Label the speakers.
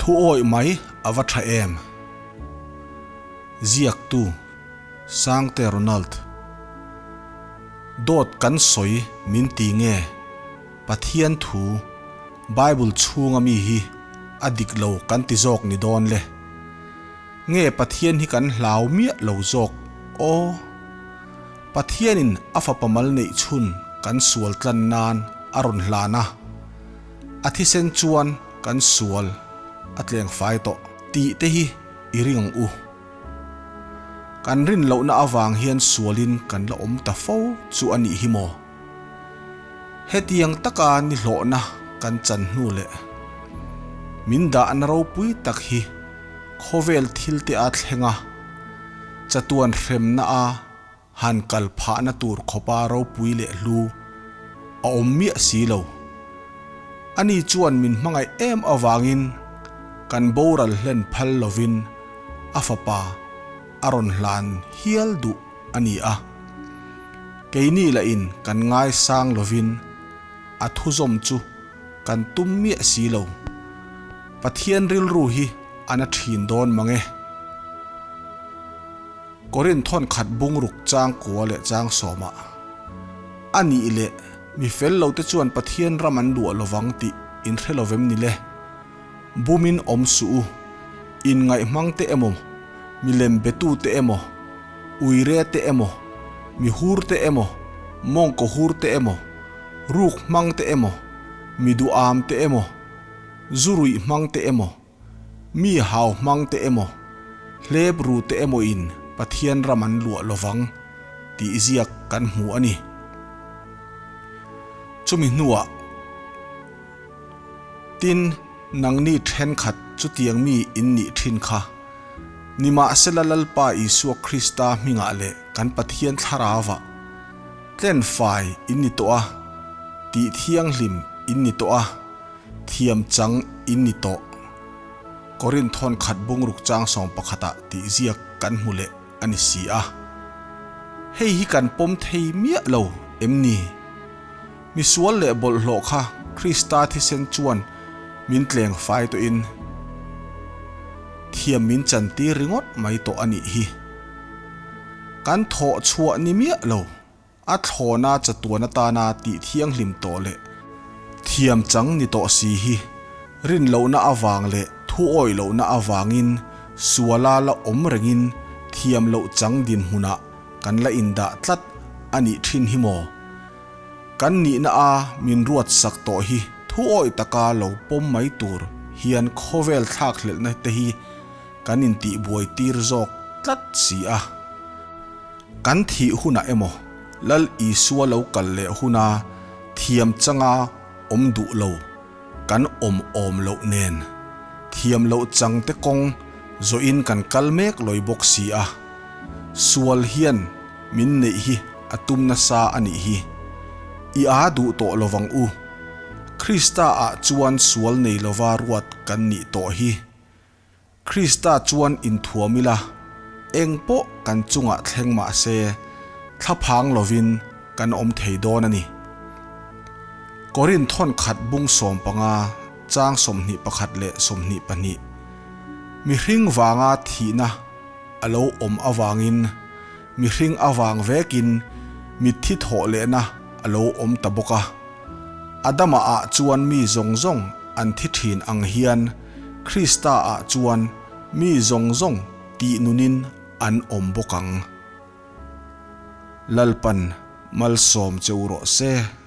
Speaker 1: Thu awih mai a va tha em? Ziaktu, Sangte Ronald. Dawt kan sawi min ti nge? Pathian thu, Bible chhunga mi hi a dik lo kan ti zawk ni dawn le? Nge Pathian hi kan hlau miah lo zawk aw? Pathianin a fapa mal neih chhun kan sual tlan nan a rawn hlan a, a thisen chuan kan sual a tleng fai tawh tih te hi i ring ang u. Kan rin lohna avang hian sualin kan la awm ta fo chu a nih hi maw? Hetiang taka ni hlawhna kan chan hnu leh min dahna ropui tak hi khawvel thil te a thleng a, chatuan hremna a han kal phahna tur khawpa ropui leh hlu a awm miah si lo. Ani chuan min hmangaih em avangin kan boral hlen phal lovin a fapa a rawn hlan hial duh a ni a. Keini lahin kan ngaisang lovin a thuzawm chu kan tum miah si lo. Pathian rilru hi a na thin dawn mang e. Korin thawn khat bungruk chang kua leh chang sawmah a nih leh mi fel lo te chuan Pathian ram an luah lovang tih in hre lovem ni le? Bumin awm suh u, inngaihmang te emaw, milem betu te emaw, uire te emaw, mi hur te emaw, mawngkaw hur te emaw, ruk hmang te emaw, mi duham te emaw, zu ruih hmang te emaw, Mi hau hmang te emaw, hlep ru te emaw in Pathian ram an luah lovang tih ziak kan hmu a ni. Chumi hnuah, Tin, nangni thenkhat chutiang mi in nih thin kha, nimahsela Lalpa Isua Krista hmingah leh kan Pathian Thlarauah tlenfai in ni tawh a, tih thianghlim in ni tawh a, Thiam chang in ni tawh. Korin thawn khat bungruk chang sawm pakhatah tih ziak kan hmu leh a ni si a. Hei hi kan pawm thei miah lo em ni? Misual leh bawlhhlawh kha Krista thisen chuan min tleng fai tawhin thiam min chantir ringawt mai tawh a nih hi. Kan thawh chhuah ni miah lo. A thlawna chatuan atana tih thianghlim tawh leh thiam chang ni tawh si hi rin lohna avang leh thu awih lohna avangin suala la awm rengin thiam loh chang dinhmunah kan la indah tlat a nih thin hi maw? Kan nihna a min ruat sak tawh hi thu awih taka lo pawm mai tur hian khawvel thlakhlelhna te hi kan intihbuai tir zawk tlat si a. Kan thih hunah emaw Lal Isua lo kal leh huna thiam changa awm duh lo kan awm awm loh nen, thiam loh changte kawng zawhin kan kal mek lawi bawk si a, sual hian min neih hi a tum nasa a nih hi. I a duh tawh lovang u. Krista ah chuan sual nei lova ruat kan nih tawh hi. Krista chuan inthuam ila, eng pawh kan chungah thleng mah se, thlaphang lovin kan awm thei dawn a ni. Korin thawn khat bung 15, chang 21 leh 22, Mihring vanga thihna a lo awm avangin mihring avang vekin mitthi thawh lehna a lo awm ta bawk a. Adama ah chuan mi zawng zawng an thi thin ang hian Krista ah chuan mi zawng zawng tih nunin an awm bawk ang. Lalpan malsawm che u rawh se.